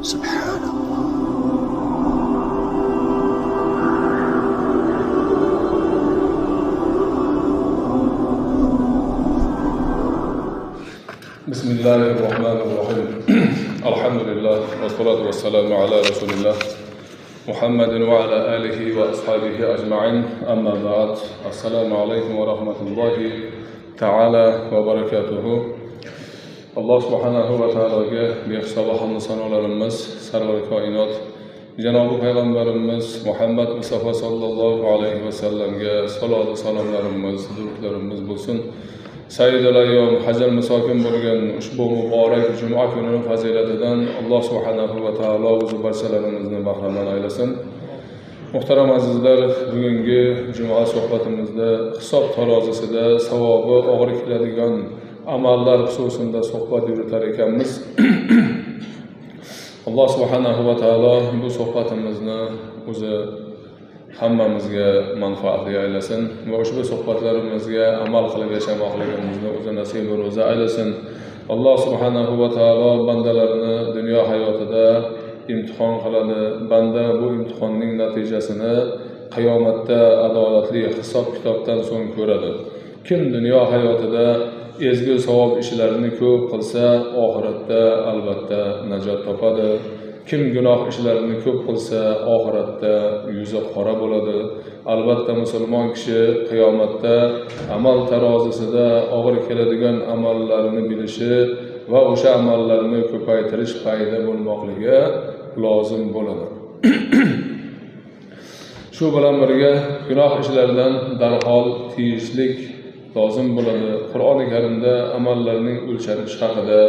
سبحان الله. بسم الله الرحمن الرحيم. الحمد لله والصلاة والسلام على رسول الله محمد وعلى آله وأصحابه أجمعين. أما بعد، السلام عليكم ورحمة الله تعالى وبركاته. Alloh subhanahu va taologa behisob hamd sanolarimiz, sarvar koinot janobi payg'ambarimiz Muhammad Mustafa sallallohu alayhi vasallamga salot va salomlarimiz, durudlarimiz bo'lsin. Sayyidul ayyom hajr musokin bo'lgan ushbu muborak juma kunining fazilatidan Alloh subhanahu va taolo o'zi barchalarimizni bahramand aylasin. Muhtaram azizlar, bugungi juma suhbatimizda hisob tarozisida savobi og'ir keladigan amallar xususida suhbat yuritar ekanmiz. Alloh subhanahu va taolo bu suhbatimizni o'zi hammamizga manfaatli aylasin va ushbu suhbatlarimizga amal qilib yashamoqligimizni o'zi nasib ro'za aylasin. Alloh subhanahu va taolo bandalarini dunyo hayotida imtihon qiladi. Banda bu imtihonning natijasini qiyomatda adolatli hisob kitobdan so'ng ko'radi. Kim dunyo hayotida ezgu savob ishlarini ko'p qilsa, oxiratda albatta najot topadi. Kim gunoh ishlarini ko'p qilsa, oxiratda yuzi qora bo'ladi. Albatta musulmon kishi qiyomatda amal tarozisida og'ir keladigan amallarini bilishi va o'sha amallarni ko'paytirish payida bo'lmoqligi lozim bo'ladi. Shu bilan birga gunoh ishlaridan darhol tiyishlik lozim bo'ladi. Qur'oni Karimda amallarning o'lchanishi haqida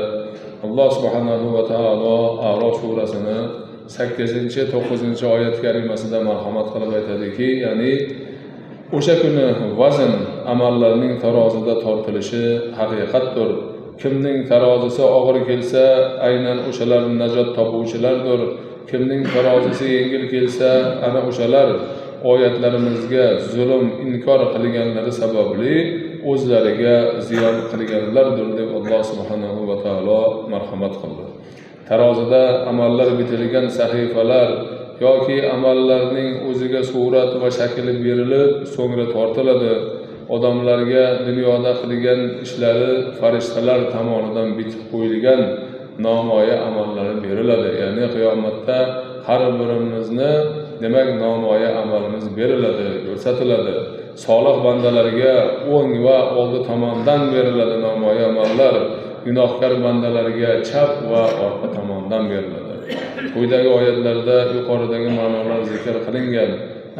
Alloh subhanahu va taolo A'rof surasini 8-9 oyat karimasida marhamat qilib aytadiki, ya'ni o'sha kuni vazn amallarning tarozida tortilishi haqiqatdir. Kimning tarozisi og'ir kelsa, aynan o'shalar najot topuvchilardir. Kimning tarozisi yengil kelsa, ana o'shalar oyatlarimizga zulm, inkor qilganlari sababli o'zlariga ziyon qilganlardir deb Alloh subhanahu va taolo marhamat qildi. Tarozida amallar bitilgan sahifalar yoki amallarning o'ziga surat va shakli berilib, so'ngra tortiladi. Odamlarga dunyoda qilgan ishlari farishtalar tomonidan bitib qo'yilgan nomoya amallari beriladi. Ya'ni qiyomatda har birimizni demak nomoya amalimiz beriladi, ko'rsatiladi. Solih bandalarga o'ng va oldi tomondan beriladi nomoya amallar, gunohkor bandalarga chap va orqa tomondan beriladi. Quyidagi oyatlarda yuqoridagi ma'nolar zikr qilingan.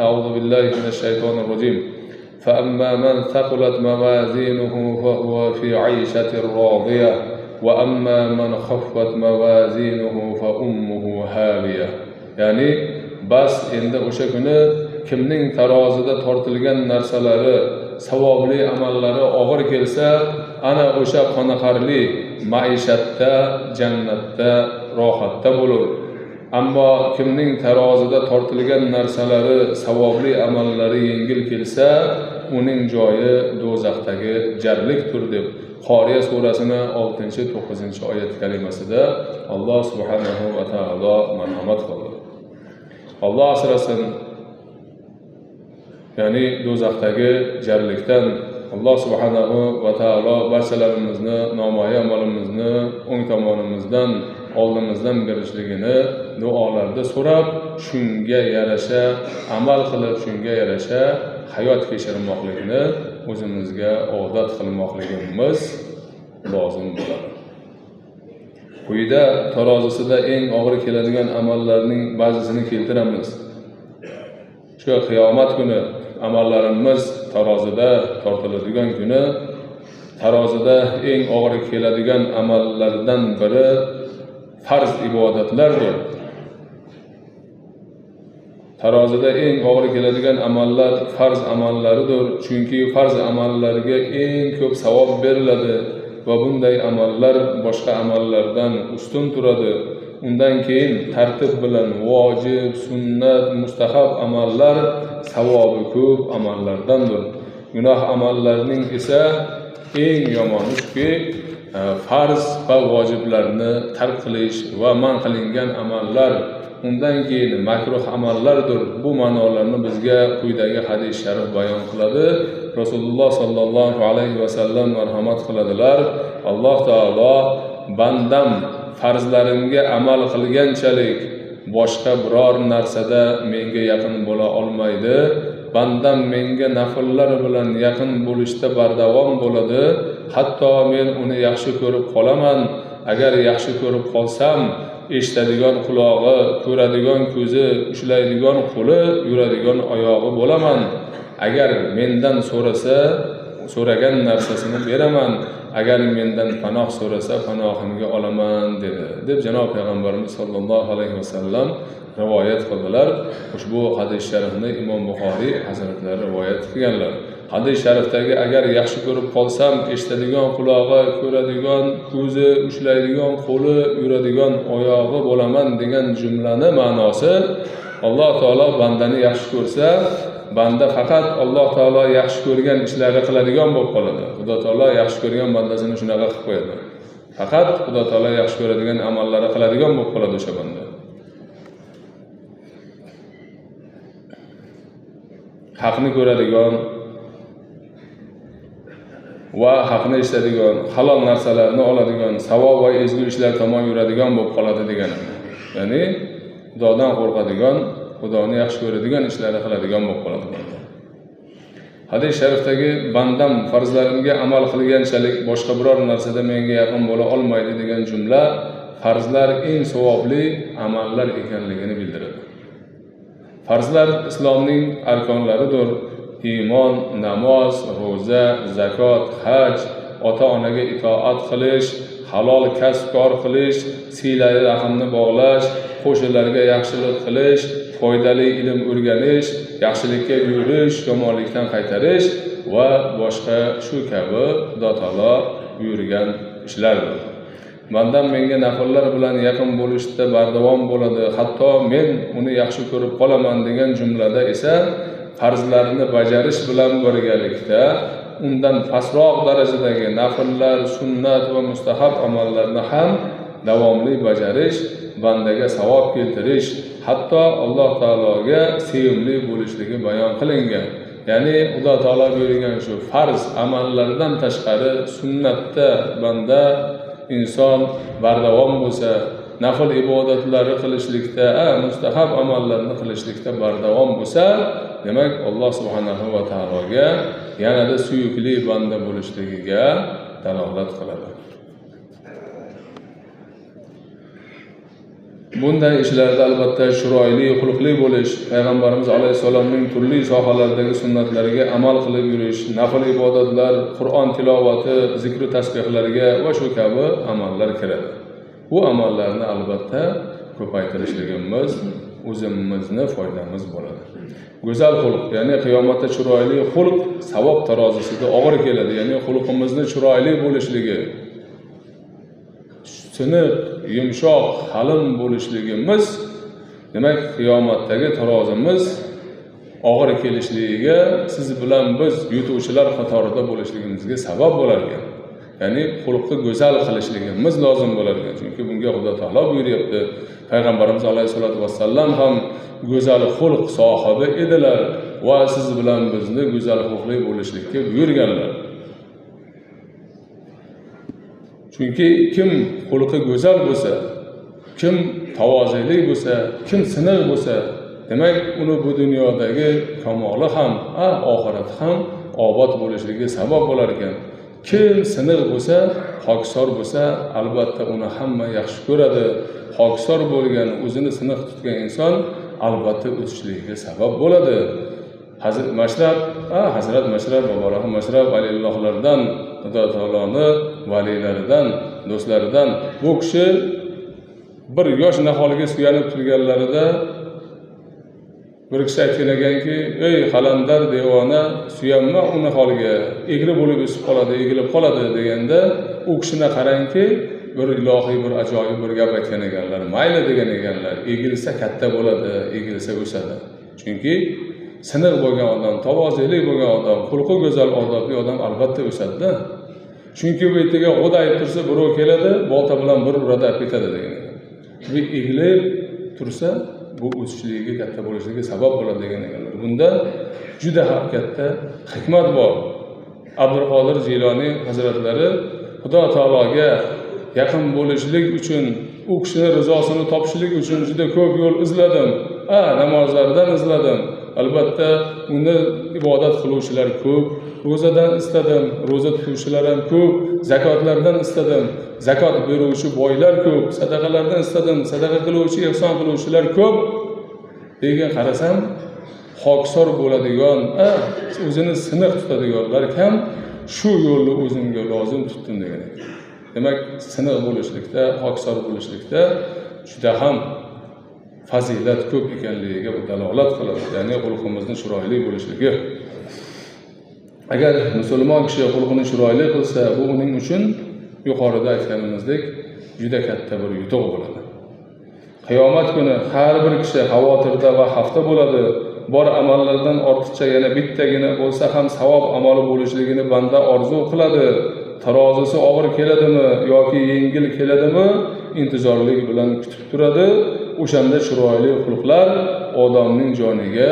A'udhu billahi minash shaytonir rojim. فأما من ثقلت موازينه فهو في عيشة راضية وأما من خفت موازينه فأمه هاوية. Ya'ni bas endi o'sha kuni kimning tarozida tortilgan narsalari, savobli amallari og'ir kelsa, ana o'sha qoniqarli maishatda, jannatda, rohatda bo'lur. Ammo kimning tarozida tortilgan narsalari, savobli amallari yengil kelsa, uning joyi do'zaxdagi jarlikdir deb Qoriya surasini 6-9 oyat kalimasida Alloh subhanahu va taolo marhamat qildi. Alloh asrasin, ya'ni do'zaxdagi jarlikdan. Alloh subhanahu va taolo barchalarimizni nomoya amalimizni o'ng tomonimizdan, oldimizdan berishligini duolarda so'rab, shunga yarasha amal qilib, shunga yarasha hayot kechirmoqlikni o'zimizga odat qilmoqligimiz lozim bo'ladi. Quyida tarozisida eng og'ir keladigan amallarning ba'zisini keltiramiz. Shu qiyomat kuni amallarimiz tarozida tortiladigan kuni tarozida eng og'ir keladigan amallardan biri farz ibodatlardir. Tarozida eng og'ir keladigan amallar farz amallaridir, chunki farz amallarga eng ko'p savob beriladi va bunday amallar boshqa amallardan ustun turadi. Undan keyin tartib bilan vojib, sunnat, mustahab amallar savobi ko'p amallardandir. Gunoh amallarning esa eng yomoni shuki, farz va vojiblarni tark qilish va man qilingan amallar, undan keyin makruh amallardir. Bu ma'nolarni bizga quyidagi hadis sharif bayon qiladi. Rasululloh sallallohu alayhi va sallam marhamat qiladilar: Alloh taolo bandam farzlarimga amal qilganchalik boshqa biror narsada menga yaqin bo'la olmaydi. Bandam menga nafllar bilan yaqin bo'lishda bardavom bo'ladi, hatto men uni yaxshi ko'rib qolaman. Agar yaxshi ko'rib qolsam, eshitadigan qulog'i, ko'radigan ko'zi, ushlaydigan qo'li, yuradigan oyog'i bo'laman. Agar mendan so'rasa, so'ragan narsasini beraman. Agar mendan panoh so'rasa, panohimga olaman, dedi, deb janob payg'ambarimiz sollallohu alayhi vasallam rivoyat qildilar. Ushbu hadis sharifni Imom Buxoriy hazratlari rivoyat qilganlar. Hadis sharifdagi agar yaxshi ko'rib qolsam, eshitadigan qulog'i, ko'radigan ko'zi, ushlaydigan qo'li, yuradigan oyog'i bo'laman degan jumlani ma'nosi, Alloh taolo bandani yaxshi ko'rsa, banda faqat Alloh taolo yaxshi ko'rgan ishlarni qiladigan bo'lib qoladi. Xudo taolo yaxshi ko'rgan bandasini shunaqa qilib qo'yadi. Faqat Xudo taolo yaxshi ko'radigan amallarni qiladigan bo'lib qoladi o'sha banda. Haqni ko'radigan va haqni eshitadigan, halol narsalarni oladigan, savob va ezgu ishlar tomon yuradigan bo'lib qoladi degani. Ya'ni Xudodan qo'rqadigan, Xudoni yaxshi ko'radigan ishlarni qiladigan bo'lib qoladi. Hadis sharifdagi bandam farzlarimga amal qilganchalik boshqa biror narsada menga yaqin bo'la olmaydi degan jumla farzlar eng savobli amallar ekanligini bildiradi. Farzlar islomning arkonlaridir. Iymon, namoz, ro'za, zakot, haj, ota-onaga itoat qilish, halol kasb-kor qilish, siylai rahmni bog'lash, qo'shnilarga yaxshilik qilish, foydali ilm o'rganish, yaxshilikka buyurish, yomonlikdan qaytarish va boshqa shu kabi Xudo taolo buyurgan ishlardir. Bandam menga nafllar bilan yaqin bo'lishda bardavom bo'ladi, hatto men uni yaxshi ko'rib qolaman degan jumlada esa farzlarni bajarish bilan birgalikda undan pastroq darajadagi nafllar, sunnat va mustahab amallarni ham davomli bajarish, bandaga savob keltirish, hatto Alloh taologa sevimli bo'lishligi bayon qilingan. Ya'ni Xudo taolo buyurgan shu farz amallardan tashqari sunnatda banda inson bardavom bo'lsa, nafl ibodatlari qilishlikda, mustahab amallarni qilishlikda bardavom bo'lsa, demak Alloh subhanahu va taologa yanada suyukli banda bo'lishligiga dalolat qiladi. Bunday ishlarda albatta chiroyli, xulqli bo'lish, payg'ambarimiz alayhissalomning turli sohalardagi sunnatlariga amal qilib yurish, nafl ibodatlar, Qur'on tilovati, zikr tasbihlarga va shu kabi amallar kiradi. Bu amallarni albatta ko'paytirishligimiz o'zimizni foydamiz bo'ladi. Go'zal xulq, ya'ni qiyomatda chiroyli xulq savob tarozisida og'ir keladi. Ya'ni xulqimizni chiroyli bo'lishligi, siniq, yumshoq, halim bo'lishligimiz, demak qiyomatdagi tarozimiz og'ir kelishligiga siz bilan biz yutuvchilar qatorida bo'lishligimizga sabab bo'lar ekan. Ya'ni xulqni go'zal qilishligimiz lozim bo'lar ekan. Chunki bunga Xudo taolo buyuryapti. Payg'ambarimiz alayhisolatu vassallam ham go'zal xulq sohibi edilar va siz bilan bizni go'zal xulqli bo'lishlikka buyurganlar. Chunki kim xulqi go'zal bo'lsa, kim tavozeli bo'lsa, kim siniq bo'lsa, demak uni bu dunyodagi kamoli ham, oxirati ham obod bo'lishiga sabab bo'lar ekan. Kim siniq bo'lsa, hokisor bo'lsa, albatta uni hamma yaxshi ko'radi. Hokisor bo'lgan, o'zini siniq tutgan inson albatta o'tishligiga sabab bo'ladi. Hazrat Mashrab, Hazrat Mashrab, Boborahi Mashrab valiyullohlardan, Xudo taoloni valiylaridan, do'stlaridan. Bu kishi bir yosh naholiga suyanib turganlarida bir kishi aytgan ekanki, ey qalandar devona, suyanma u niholga, egri bo'lib o'sib qoladi, egilib qoladi deganda, u kishini qarangki, bir ilohiy, bir ajoyib bir gap aytgan ekanlar. Mayli degan ekanlar, egilsa katta bo'ladi, egilsa o'sadi. Chunki siniq bo'lgan odam, tavozeli bo'lgan odam, xulqi go'zal, odobli odam albatta o'sadi-da. Chunki bu yerga g'o'dayib tursa, birov keladi, bolta bilan bir uradi, olib ketadi degan ekan. Bu egilib tursa, bu o'sishligiga, katta bo'lishligiga sabab bo'ladi degan ekanlar. Bunda juda ham katta hikmat bor. Abdulqodir Jiloniy hazratlari Xudo taologa yaqin bo'lishlik uchun, u kishini rizosini topishlik uchun juda ko'p yo'l izladim. Namozlardan izladim. Albatta, unda ibodat qiluvchilar ko'p. Ro'zadan istadim, ro'za tutuvchilar ham ko'p. Zakotlardan istadim, zakot beruvchi boylar ko'p. Sadaqalardan istadim, sadaqa qiluvchi, ihson qiluvchilar ko'p. Lekin qarasam, xokisor bo'ladigan, o'zini siniq tutadiganlar kam. Shu yo'lni o'zimga lozim tutdim degan ekan. Demak, siniq bo'lishlikda, xokisor bo'lishlikda juda ham fazilat ko'p ekanligiga bu dalolat qiladi. Ya'ni xulqimizni chiroyli bo'lishligi. Agar musulmon kishi xulqini chiroyli qilsa, bu uning uchun yuqorida aytganimizdek juda katta bir yutuq bo'ladi. Qiyomat kuni har bir kishi xavotirda va xavfda bo'ladi. Bor amallardan ortiqcha yana bittagina bo'lsa ham savob amali bo'lishligini banda orzu qiladi. Tarozisi og'ir keladimi yoki yengil keladimi, intizorlik bilan kutib turadi. O'shanda chiroyli xulqlar odamning joniga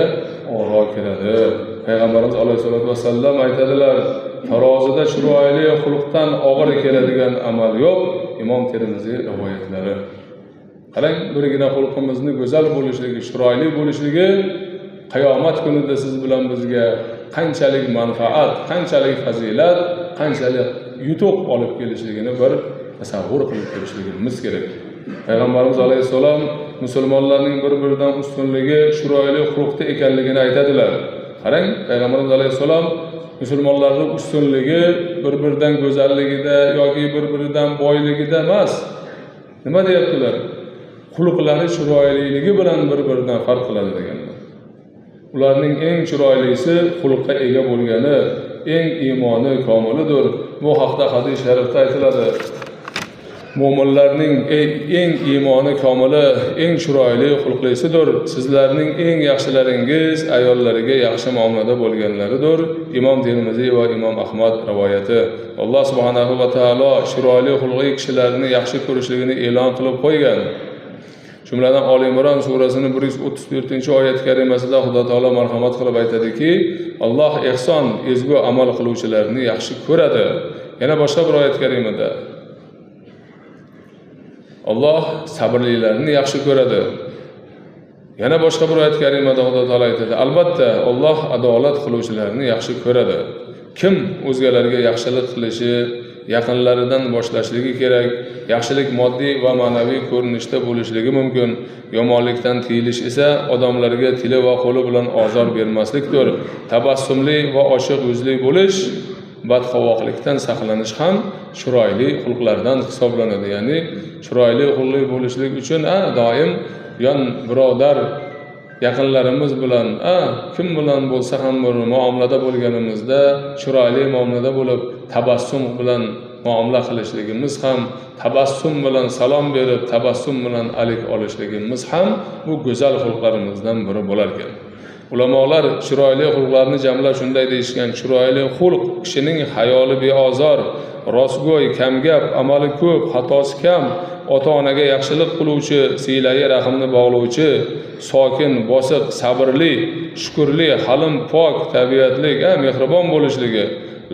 oro kiradi. Payg'ambarimiz alayhisolatu vasallam aytadilar, tarozida chiroyli xulqdan og'ir keladigan amal yo'q. Imom Termiziy rivoyatlari. Qarang, birgina xulqimizni go'zal bo'lishligi, chiroyli bo'lishligi qiyomat kunida siz bilan bizga qanchalik manfaat, qanchalik fazilat, qanchalik yutuq olib kelishligini bir tasavvur qilib ko'rishligimiz kerak. Payg'ambarimiz alayhissalom musulmonlarning bir-biridan ustunligi chiroyli xulqda ekanligini aytadilar. Qarang, Payg'ambarimiz alayhissalom musulmonlarning ustunligi bir-biridan go'zalligida yoki bir-biridan boyligida emas. Nima deyaptilar? Xulqlari chiroyliligi bilan bir-biridan farq qiladi deganlar. Ularning eng chiroylisi xulqqa ega bo'lgani, eng iymoni komilidir. Bu haqda hadis sharifda aytiladi. Mo'minlarning eng iymoni komili, eng chiroyli xulqlisidir. Sizlarning eng yaxshilaringiz ayollariga yaxshi muomalada bo'lganlaridir. Imom Termiziy va Imom Ahmad rivoyati. Alloh subhanahu va taolo chiroyli xulqli kishilarni yaxshi ko'rishligini e'lon qilib qo'ygan. Jumladan Oli Imron surasining 134-oyat karimasida Xudo taolo marhamat qilib aytadiki, Alloh ehson, ezgu amal qiluvchilarni yaxshi ko'radi. Yana boshqa bir oyat karimada Alloh sabrlilarni yaxshi ko'radi. Yana boshqa bir oyat karimada Xudo taolo aytadi, albatta Alloh adolat qiluvchilarni yaxshi ko'radi. Kim o'zgalarga yaxshilik qilishi, yaqinlaridan boshlashligi kerak. Yaxshilik moddiy va ma'naviy ko'rinishda bo'lishligi mumkin. Yomonlikdan tiyilish esa odamlarga tili va qo'li bilan ozor bermaslikdir. Tabassumli va ochiq yuzli bo'lish, badqovoqlikdan saqlanish ham chiroyli xulqlardan hisoblanadi. Ya'ni chiroyli xulqli bo'lishlik uchun doim yon birodar yaqinlarimiz bilan, kim bilan bo'lsa ham bir muomalada bo'lganimizda chiroyli muomalada bo'lib, tabassum bilan muomala qilishligimiz ham, tabassum bilan salom berib, tabassum bilan alik olishligimiz ham bu go'zal xulqlarimizdan biri bo'lar ekan. Ulamolar chiroyli xulqlarni jamlab shunday deyishgan: chiroyli xulq kishining hayoli beozor, rostgo'y, kamgap, amali ko'p, xatosi kam, ota-onaga yaxshilik qiluvchi, siylai rahimni bog'lovchi, sokin, bosiq, sabrli, shukurli, halim, pok tabiatli, mehribon bo'lishligi,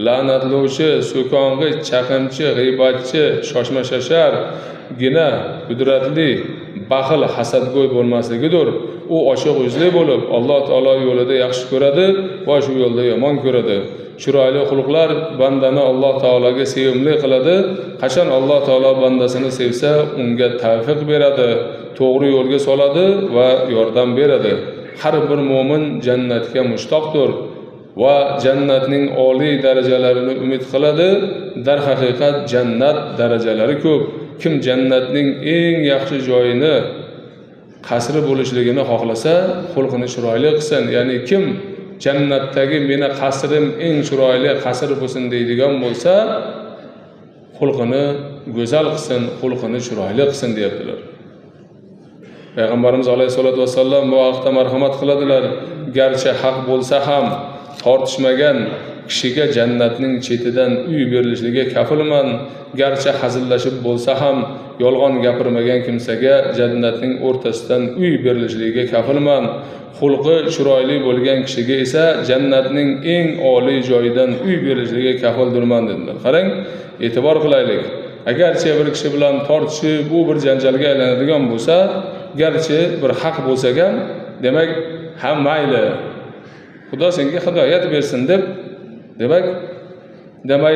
la'natlovchi, so'kong'ich, chaqimchi, g'iybatchi, shoshma-shashar, gina, qudratli, baxil, hasadgo'y bo'lmasligidir. U ochiq yuzli bo'lib, Alloh taolo yo'lida yaxshi ko'radi va shu yo'lda yomon ko'radi. Chiroyli xulqlar bandani Alloh taologa sevimli qiladi. Qachon Alloh taolo bandasini sevsa, unga tavfiq beradi, to'g'ri yo'lga soladi va yordam beradi. Har bir mo'min jannatga mushtoqdir va jannatning oliy darajalarini umid qiladi. Darhaqiqat jannat darajalari ko'p. Kim jannatning eng yaxshi joyini qasri bo'lishligini xohlasa, xulqini chiroyli qilsin. Ya'ni kim jannatdagi meni qasrim eng chiroyli qasr bo'lsin deydigan bo'lsa, xulqini go'zal qilsin, xulqini chiroyli qilsin deyaptilar. Payg'ambarimiz alayhisolatu vasallam bu haqda marhamat qiladilar. Garchi haq bo'lsa ham tortishmagan kishiga jannatning chetidan uy berilishligiga kafilman. Garchi hazillashib bo'lsa ham yolg'on gapirmagan kimsaga jannatning o'rtasidan uy berilishligiga kafilman. Xulqi chiroyli bo'lgan kishiga esa jannatning eng oliy joyidan uy berilishligiga kafildirman dedilar. Qarang, e'tibor qilaylik. Agarchi bir kishi bilan tortishib, bu bir janjalga aylanadigan bo'lsa, garchi bir haq bo'lsa ham, demak, ha mayli, Xudo senga hidoyat bersin deb, demak, demay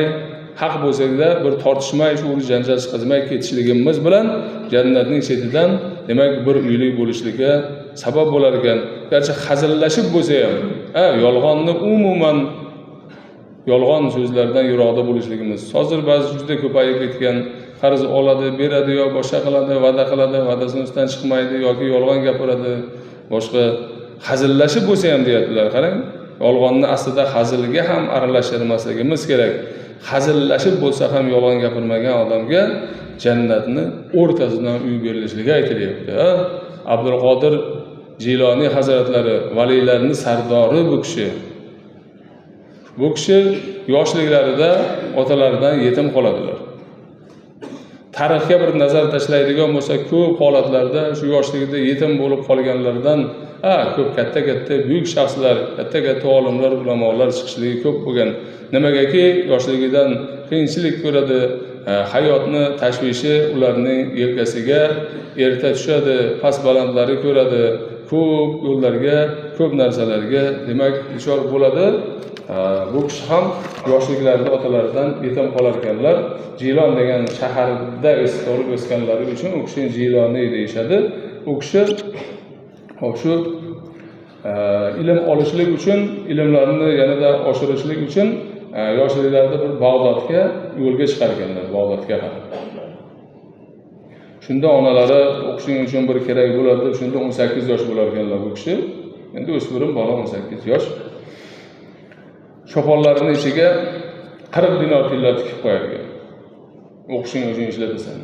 haq bo'lsa-da bir tortishmay, shu janjal chiqazmay ketishligimiz bilan jannatning chetidan demak bir uyli bo'lishligiga sabab bo'lar ekan. Garchi hazillashib bo'lsa ham, yolg'onni umuman yolg'on so'zlardan yiroqda bo'lishligimiz. Hozir ba'zi juda ko'payib ketgan, qarz oladi, beradi yo boshqa qiladi, va'da qiladi, va'dasini ustidan chiqmaydi yoki yolg'on gapiradi, boshqa hazillashib bo'lsa ham deyaptilar. Qarang, yolg'onni aslida hazilga ham aralashtirmasligimiz kerak. Hazillashib bo'lsa ham yolg'on gapirmagan odamga jannatni o'rtasidan uy berilishligi aytilyapti. Abdulqodir Jiloniy hazratlari valiylarning sardori bu kishi. Bu kishi yoshliklarida otalaridan yetim qoladilar. Tarixga bir nazar tashlaydigan bo'lsa, ko'p holatlarda shu yoshligida yetim bo'lib qolganlardan ko'p katta-katta buyuk shaxslar, katta-katta olimlar, ulamolar chiqishligi ko'p bo'lgan. Nimagaki yoshligidan qiyinchilik ko'radi, hayotni tashvishi ularning yelkasiga erta tushadi, past balandlari ko'radi, ko'p yo'llarga, ko'p narsalarga demak duchor bo'ladi. Bu kishi ham yoshliklarida otalaridan yetim qolar ekanlar. Jilon degan shaharda tug'ilib o'sganlari uchun u kishini Jiloniy deyishadi. U kishi shu ilm olishlik uchun, ilmlarni yanada oshirishlik uchun yoshliklarida bir Bag'dodga yo'lga chiqar ekanlar, Bag'dodga qarab. Shunda onalari o'qishing uchun bir kerak bo'ladi deb, shunda 18 yosh bo'lar ekanlar bu kishi. Endi o'spirin bola 18 yosh. Choponlarini ichiga 40 dinor tilla tikib qo'yar ekan. O'qishing uchun ishlatasan.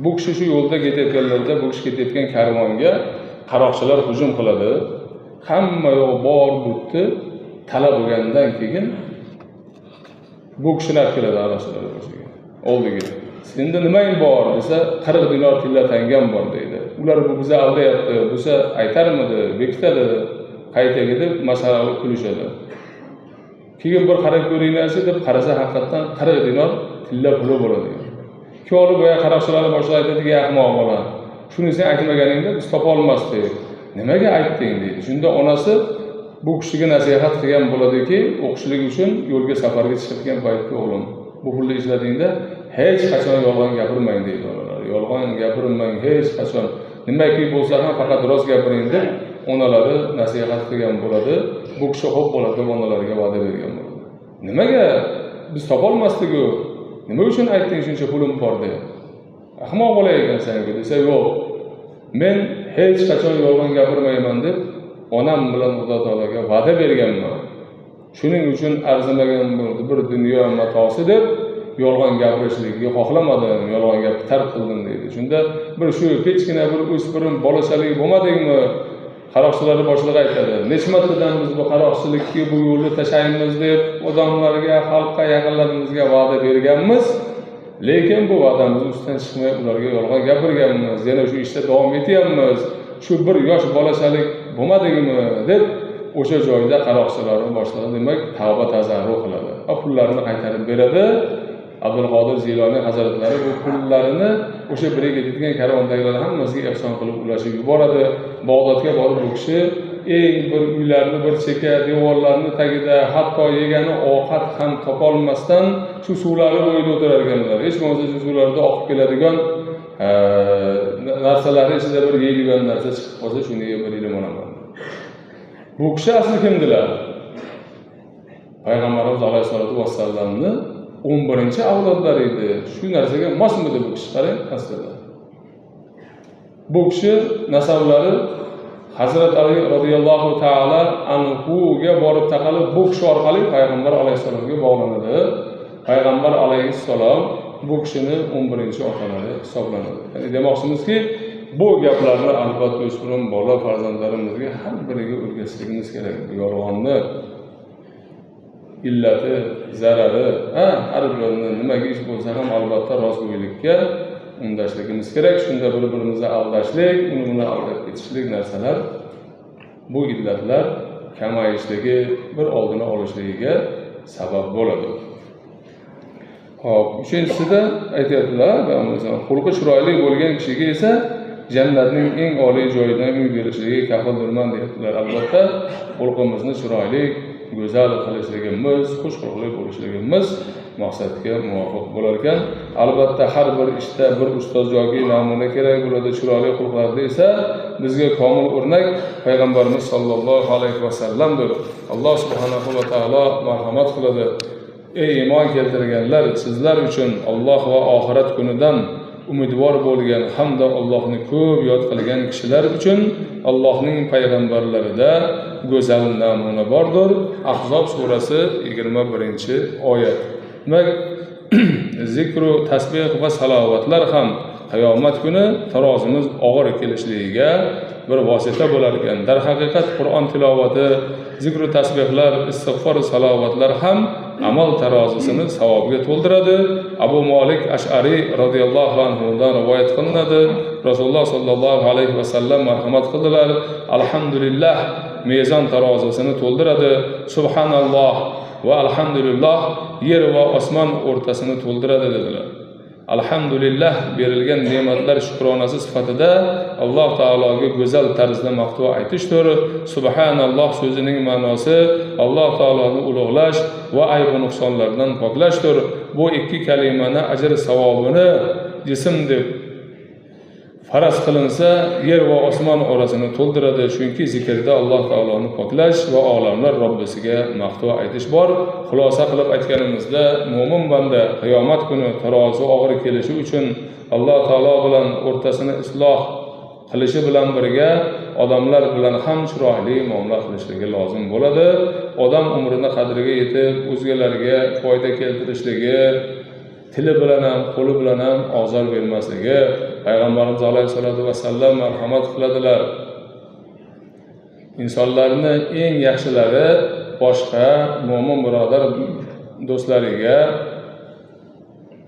Bu kishi shu yo'lda ketayotganlarida, bu kishi ketayotgan karvonga qaroqchilar hujum qiladi. Hamma yo'q bor bo'pti, talab bo'lgandan keyin bu kishini olib keladi qaroqchilar boshiga, oldiga. Senda nimang bor desa, 40 dinor tilla tangam bor deydi. Ular bu bizni aldayapti, bo'lsa aytarmidi, bekitadi, qaytaga deb masala qilib kulishadi. Keyin bir qarab ko'ringlarchi deb qarasa, haqiqatdan 40 dinor tilla puli bo'ladi. Olib boya qaroqchilarni boshlig'i aytadiki, ahmoq bola, shuni sen aytmaganingda biz topa olmasdik, nimaga aytding deydi. Shunda onasi bu kishiga nasihat qilgan bo'ladiki, o'qishlik uchun yo'lga safarga chiqayotgan paytda, o'g'lim, bu pulni ishladingda hech qachon yolg'on gapirmang deydi onalari. Yolg'on gapirmang hech qachon, nimaki bo'lsa ham faqat rost gapiring deb onalari nasihat qilgan bo'ladi. Bu kishi xo'p bo'ladi deb onalariga va'da bergan bo'ladi. Nimaga biz topolmasdik-ku, nima uchun aytding shuncha pulim bor deb? Ahmoq bola ekansan-ku desa, yo'q, men hech qachon yolg'on gapirmayman deb onam bilan Xudo taologa va'da berganman. Shuning uchun arzimagan bir dunyo matosi deb yolg'on gapirishlikni xohlamadim, yolg'on gapni tark qildim deydi. Shunda bir shu kichkina bir o'spirin bolachalik bo'lmadingmi? Qaroqchilarning boshlig'i aytadi, necha martadan biz bu qaroqchilikka, bu yo'lni tashlaymiz deb odamlarga, xalqqa, yaqinlarimizga va'da berganmiz, lekin bu va'damiz ustidan chiqmay ularga yolg'on gapirganmiz, yana shu ishda davom etyapmiz, shu bir yosh bolachalik bo'lmadingmi deb o'sha joyda qaroqchilarning boshlig'i demak tavba tazarru qiladi va pullarini qaytarib beradi. Abdulqodir Jiloniy hazratlari bu pullarini o'sha birga ketgan karvondagilar hammasiga ehson qilib ulashib yuboradi. Bag'dodga borib bu kishi eng bir uylarni bir chekka devorlarni tagida hatto yegani ovqat ham topolmasdan shu suvlari bo'yida o'tirar ekanlar. Hech bo'lmasa shu suvlarda oqib keladigan narsalarni ichida bir yeydigan narsa chiqib qolsa, shuni yeb bir ilm olaman. Bu kishi asli kimdilar? Payg'ambarimiz alayhissalatu vassallamni 11-avlodlari edi. Shu narsaga mosmidi bu kishi? Qarang, aslida. Bu kishi nasablari Hazrat Ali radhiyallohu ta'ala anhuga borib taqalib, bu kishi orqali payg'ambar alayhissalomga bog'lanadi. Payg'ambar alayhissalom bu kishini 11-otalari hisoblanadi. Ya'ni demoqchimizki, bu gaplarni albatta o'spirin bola farzandlarimizga har biriga o'rgatishligimiz kerak. Bu yolg'onni illati, zarari, har birini nimaga ish bo'lsa ham albatta rostgo'ylikka undashligimiz kerak. Shunda bir-birimizni aldashlik, uni buni aldab ketishlik narsalar, bu illatlar kamayishligi, bir oldini olishligiga sabab bo'ladi. Xo'p, uchinchisida aytyaptilar, xulqi chiroyli bo'lgan kishiga esa jannatning eng oliy joyidan uy berishligiga kafildirman deyaptilar. Albatta, xulqimizni chiroyli, go'zal qilishligimiz, xush xulqli bo'lishligimiz maqsadga muvofiq bo'lar ekan. Albatta, har bir ishda bir ustoz yoki namuna kerak bo'ladi. Chiroyli xulqlarda esa bizga komil o'rnak payg'ambarimiz sollallohu alayhi vasallamdir. Alloh subhanahu va taolo marhamat qiladi. Ey iymon keltirganlar, sizlar uchun Alloh va oxirat kunidan umidvor bo'lgan hamda Allohni ko'p yod qilgan kishilar uchun Allohning payg'ambarlarida go'zal namuna bordir. Ahzob surasi 21-oyat. Demak, zikru, tasbih va salovatlar ham qiyomat kuni tarozimiz og'ir kelishligiga bir vosita bo'lar ekan. Darhaqiqat Qur'on tilovati, zikru tasbihlar, istig'for salovatlar ham amal tarozisini savobga to'ldiradi. Abu Molik Ash'ariy radhiyallohu anhudan rivoyat qilinadi. Rasululloh sollallohu alayhi vasallam marhamat qildilar: Alhamdulillah mezon tarozisini to'ldiradi. Subhanalloh va alhamdulillah yer va osmon o'rtasini to'ldiradi dedilar. Alhamdulillah berilgan ne'matlar shukronasi sifatida Alloh taologa go'zal tarzda maqtov aytishdir. Subhanalloh so'zining ma'nosi Alloh taoloni ulug'lash va ayb va nuqsonlardan poklashdir. Bu ikki kalimani ajr savobini jism deb faraz qilinsa, yer va osmon orasini to'ldiradi. Chunki zikrda Alloh taoloni poklash va olamlar Robbisiga maqtov aytish bor. Xulosa qilib aytganimizda, mo'min banda qiyomat kuni tarozi og'ir kelishi uchun Alloh taolo bilan o'rtasini isloh qilishi bilan birga odamlar bilan ham chiroyli muomala qilishligi lozim bo'ladi. Odam umrini qadriga yetib, o'zgalarga foyda keltirishligi, tili bilan ham, qo'li bilan ham ozor bermasligi. Payg'ambarimiz alayhisolatu vasallam marhamat qiladilar. Insonlarni eng yaxshilari boshqa mo'min birodar do'stlariga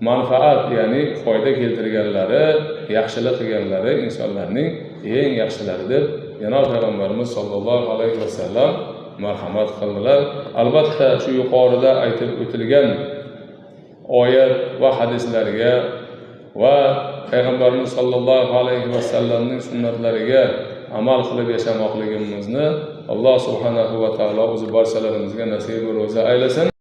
manfaat, ya'ni foyda keltirganlari, yaxshilik qilganlari insonlarning eng yaxshilari deb janob payg'ambarimiz sollallohu alayhi vasallam marhamat qildilar. Albatta, shu yuqorida aytib o'tilgan oyat va hadislarga va payg'ambarimiz sollallohu alayhi vasallamning sunnatlariga amal qilib yashamoqligimizni Alloh subhanahu va taolo o'zi barchalarimizga nasib va ro'za aylasin.